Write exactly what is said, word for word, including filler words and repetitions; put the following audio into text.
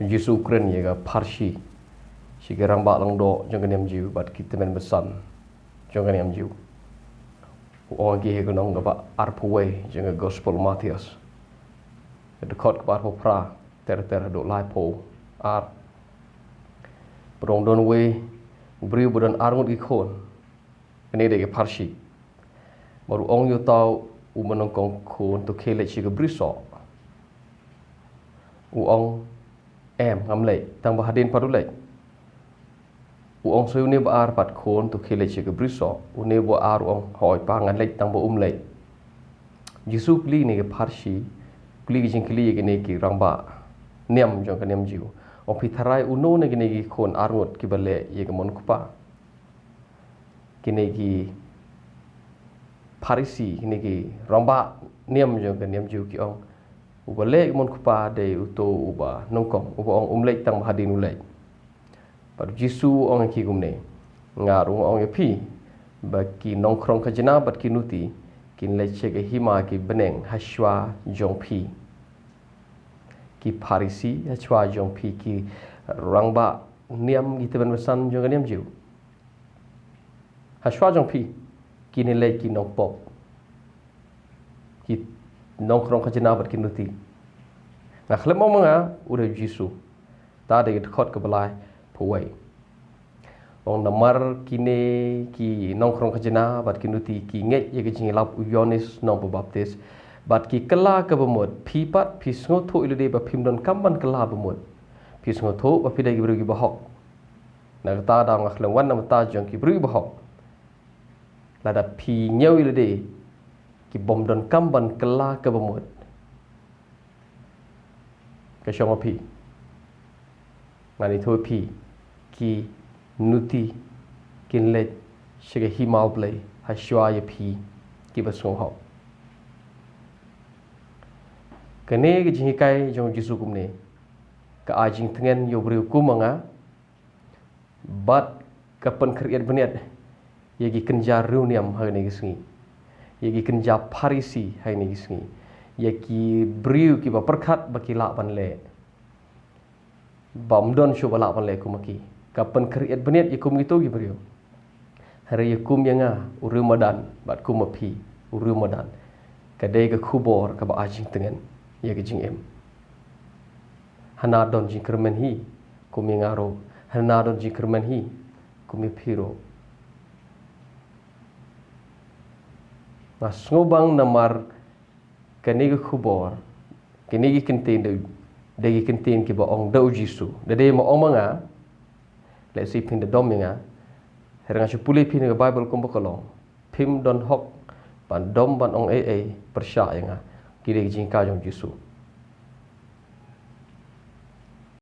Jisu u kren ïa ka pharshi sha ki rangbah langdoh jong ka niam Jiw bad ki tymmen basan jong ka niam Jiw. U ong ïa ki ha ka lynnong kaba arphew wei jong ka Gospel Mathaios, ka dkhot kaba arphew phra, ter ter haduh laiphew ar. Bad u ong, don uwei u briew ba don arngut ki khun. Kane dei ka pharshi. Bad u ong ïa uta u ba nyngkong khun, to khie leit sha ka brisoh. U ong, em, ngam leit, tang ba hadien pat u leit. U ong sa ïa une ba ar pat, khun, to khie leit sha ka brisoh. Une ba ar u ong, hooid pa, ngan leit, tang ba um leit. Jisu u kylli kane ka pharshi, u kylli ka jingkylli ïa kine ki rangbah niam jong ka niam Jiw. U ong, phi tharai uno na kine ki khun arngut kiba leh ïa ka mon u kpa? Kine ki Pharisi, kine ki rangbah niam jong ka niam Jiw ki ong, uba leh ïa ka mon u kpa dei uto uba nyngkong, uba ong um leit tang ba hadien u leit. Bad u Jisu u ong ïa ki kumne, nga ruh nga ong ïa phi, ba ki nongkhrong khajna bad ki nuti kin leit sha ka hima ki bneng hashwa jong phi. Ki Pharisi hashwa jong phi, ki rangbah niam, ki tymmen basan jong ka niam Jiw. Hashwa jong phi, kine lei ki nongpop, ki nongkhrong khajna bad ki nuti. Nga khlem ong ma nga, u dei u Jisu. Ta dei ka dkhot kaba laiphew wei. U ong, namar kine ki nongkhrong khajna bad ki nuti ki ngeit ïa ka jingïalap u Ïoannis Nongbaptis, bad ki kylla kaba mut, phi pat phi sngewthuh ïa lade ba phim donkam ban kylla ba mut. Phi sngewthuh ba phi dei ki briew kiba hok. Na kata ka daw nga khlem wan na bynta jong ki briew ba hok. Lada phi ñiew ïa lade ki bym donkam ban kylla kaba mut, ka shong ha phi. Ngan ïathuh ïa phi, ki nuti kin leit sha ka hima U Blei hashwa ïa phi kiba sngewhok. Kane ka jinghikai jong u Jisu kumne ka ai jingtngen ïa u briew kum ma nga, bad ka pynkhreh bniat ïa ki kynja riewniam ha kine ki sngi, ïa ki kynja Pharisi ha kine ki sngi, ïa ki briew kiba pyrkhat ba ki lah ban leh, bym don shuh ba lah ban leh kum ma ki. Ka pynkhreh bniat ïa kum kito ki briew. Hynrei ïa kum ïa nga, u riew madan, bad kum ma phi, u riew madan, ka dei ka khubor kaba ai jingtngen ïa ka jingim. Hana don jingkyrmen hi kum ïa nga ruh, hana don jingkyrmen hi kum ïa phi ruh. Nga sngewbang namar kane ka khubor, kine ki kyntien dei, dei ki kyntien kiba ong da u Jisu. Da dei ma ong ma nga, lehse phin da dom ïa nga. Hynrei nga shu pule phi na ka Baibl kumba ka long. Phim don hok ban dom ban ong ei ei pyrshah ïa nga. Ki dei ki jinghikai jong u Jisu.